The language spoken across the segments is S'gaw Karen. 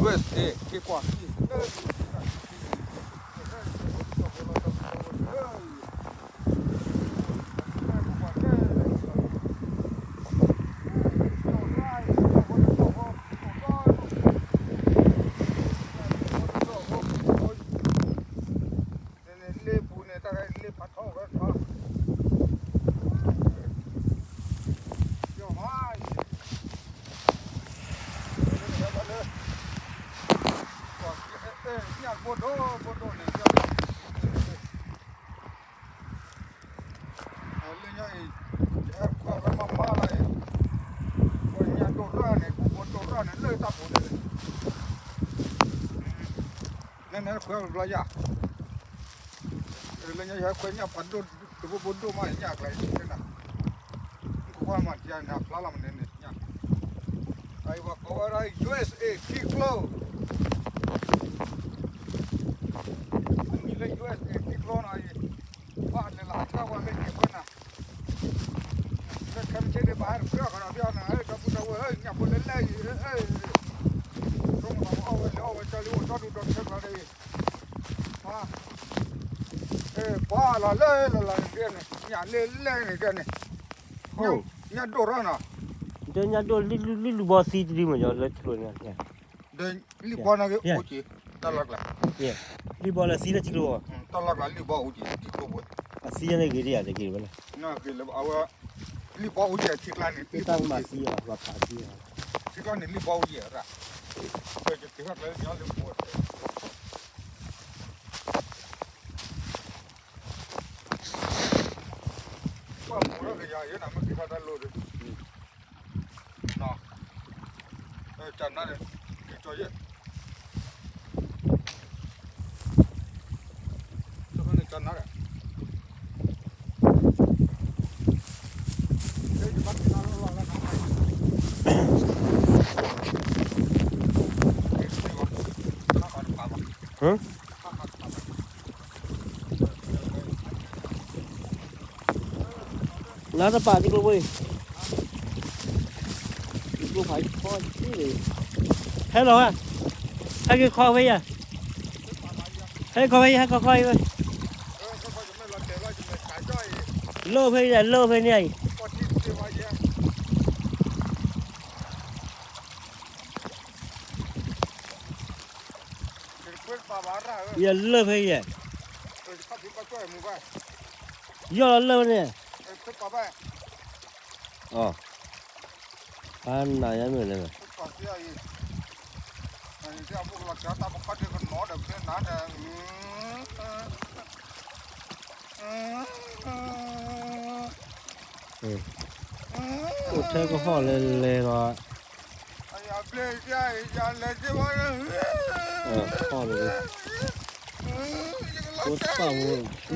USA က့ၤကွၢ်ခံ လ့ပူၤန့ၣ် တၢ်လ့ဖးထီဝဲထီ ယီၤမး လၢ ညၣ်ဘိဒိၣ်ဘိဒိၣ်န့ၣ် လၢညါအံၤ ယဟဲခွဲဝဲမးမးလီၤအံၤ ပှၤညၣ်ဒိၣ်ရၣ်န့ၣ် ပူၤဘိဒိၣ်ရၣ်န့ၣ် လၢတၢ်ပူၤန့ၣ် နဲနဲခွဲဘျီယၤ လၢညါယဟဲခွဲညၣ်ဖးဒိၣ် တဘိဘိဒိၣ်မး ညၣ်အကျါအံၤန့ၣ် ကွၢ်မၤတံၢ်န့ၣ် အဖျါလီၤမးန့ၣ်န့ၣ် ညၣ် အအံၤပှၤကိးဝဲဒၣ် USA ထံကျိ မ့ၢ်လၢ USA ထံကျိနီၤအံၤ ဘၣ်လဲၤလီၤအဆၢဝဲလၢယံၤဝဲနၤ လၢခဲမုၢ်ဆ့ၣ်ဒံးဘၣ်ဟဲတကြၢးဃီဒီး ပျီနၤ ဒီပုၢ်ဒီဝဲၢ်ဧၢ ညၣ်ဖိလဲၣ်လဲၣ်အံၤ ဆိကမိၣ်လီၤအီၣ်ဝဲလဲၤအီၣ်ဝဲကၠီလံ အိၣ်ဒီဒူၣ်ဒီထၢကျါဒီးအံၤ ပှၤလီၤလၢလီၤလီၤန့ၣ်ဒ်န့ၣ် ညၣ်လဲၣ်လဲၣ်န့ၣ်ဒ်န့ၣ် ညၣ်ဒိၣ်ထီၣ်နီၤ ဒီးညၣ်ဒိၣ်လံၣ်လံၣ်လံၣ်လံၣ်ဘီသံတဒုမ့ၢ်ညီလၢထံကျိန့ၣ် ဒီးလံၣ်ဘီန့ၣ်က့ၤအိၣ်က့ၤ တၢ်လီၢ်ကျါ လံၣ်ဘီလၢသံလၢထံကျိ တၢ်လီၢ်ကျါလံၣ်ဘီအိၣ်က့ၤထံကျိပူၤ အသံန့ၣ်ဂ့ၤဒ်ယၤတဂ့ၤဝဲလဲၣ် အဝဲ လံၣ်ဘီအိၣ်က့ၤထံကျါန့ၣ် လံၣ်ဘီအိၣ်က့ၤ ထံကျါန့ၣ်လံၣ်ဘီအိၣ်က့ၤရၣ် က့ၤထီၣ်ကျဲလၢညါလၢပူၤ ပှၤမူလၢကယၤယဲနၤမ့ၢ်က့ၤထီၣ်တၢ်လိၣ်ဒီး ကနါဒီး က့ၤကၠီယဲ ကနါဒီး နၤတပာ်တကျိၤဝဲ, တကျိၤဖးယံၤ, ဟဲလီၤ, ဟဲက့ၤခီဝဲယၤ, ဟဲက့ၤခီဝဲယၤ ဟဲက့ၤခီဝဲ, လၢဖဲယၤ လၢဖဲန့ၣ်အံၤ ယလၢဖဲယဲၢ်, ယီၢ်လီၤလၢဖဲန့ၣ်, အနၤယါမ့ၢ်လဲၣ်, အိၣ်ထဲကဟီၣ်လဲၤလဲၤလီၤ, ဟီၣ်လီၤ, အိၣ်သၣ်မူဆူ,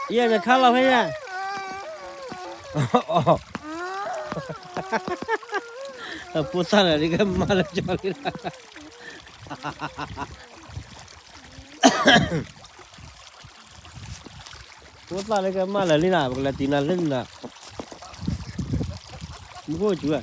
ယဲၢ်နခါလီၤဖဲယဲၢ်, ဖိသၣ်လၢဒ်ကမၣ်လၢကၠီလံ, ဖိသၣ်လၢကမၣ်လၢလံနၤ ပကလဲၤတံၢ်နၤလၢနၤ, မူခိၣ်စူၤဧါ.